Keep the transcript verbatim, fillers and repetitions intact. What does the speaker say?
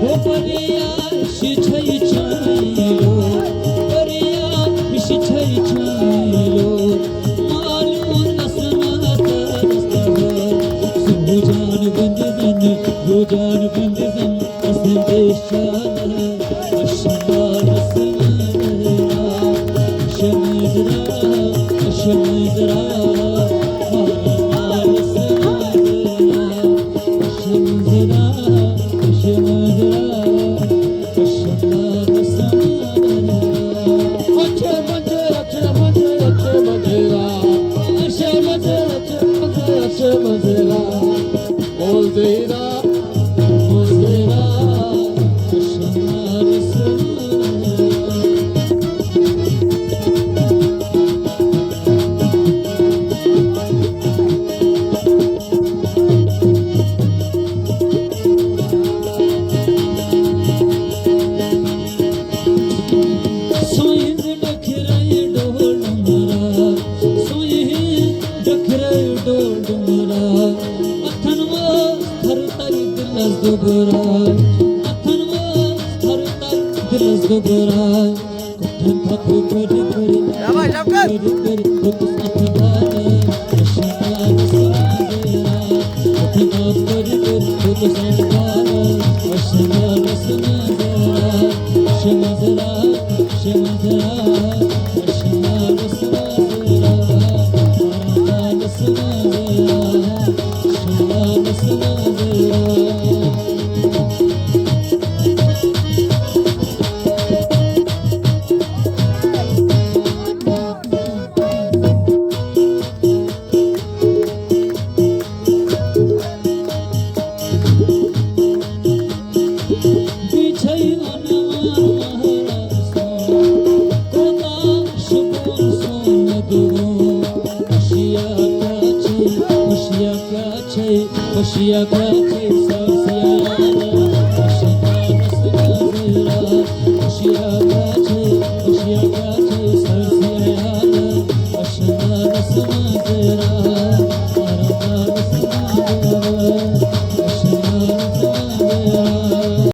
ہو پریاش چھے چھٲنِلو، پریاش چھے چھٲنِلو، مالوٗن نسن آسان۔ سوجان بندزن، سوجان بندزن، اسن دیشان، اشمار سمارا، شمزرا، شمزرا، مال سمارا۔ سویِنٛز ڈکھرے ڈول ڈمرا، سویِنٛز ڈکھرے ڈول ڈمرا۔ اتھن وٲژ تھر تل دِلس دُبرا، اتھن وٲژ تھر تل دِلس دُبرا۔ کتھن تھپھ کٔرِتھ کٔرِتھ، شاباش، شوکت۔ کٔرِتھ کٔرِتھ دِتُس اتھٕ بالس، اشنا سمزرا۔ کتھن تھپھ کٔرِتھ کٔرِتھ دِتُس اتھٕ بالس، اشنا سمزرا۔ شمزرا، شمزرا، اشنا سمزرا۔ بیٚیہِ چھے عنوان مہراز سون، کوتاہ شکوٗن سون دِلو۔ خوشیا کیا چھے، خوشیا کیا چھے، خوشیا کیا چھے، سرسیا یارا، خوشیا نظرا۔ خوشیا کیا چھے، خوشیا کیا چھے، سرسیا یارا، خوشیا نظرا۔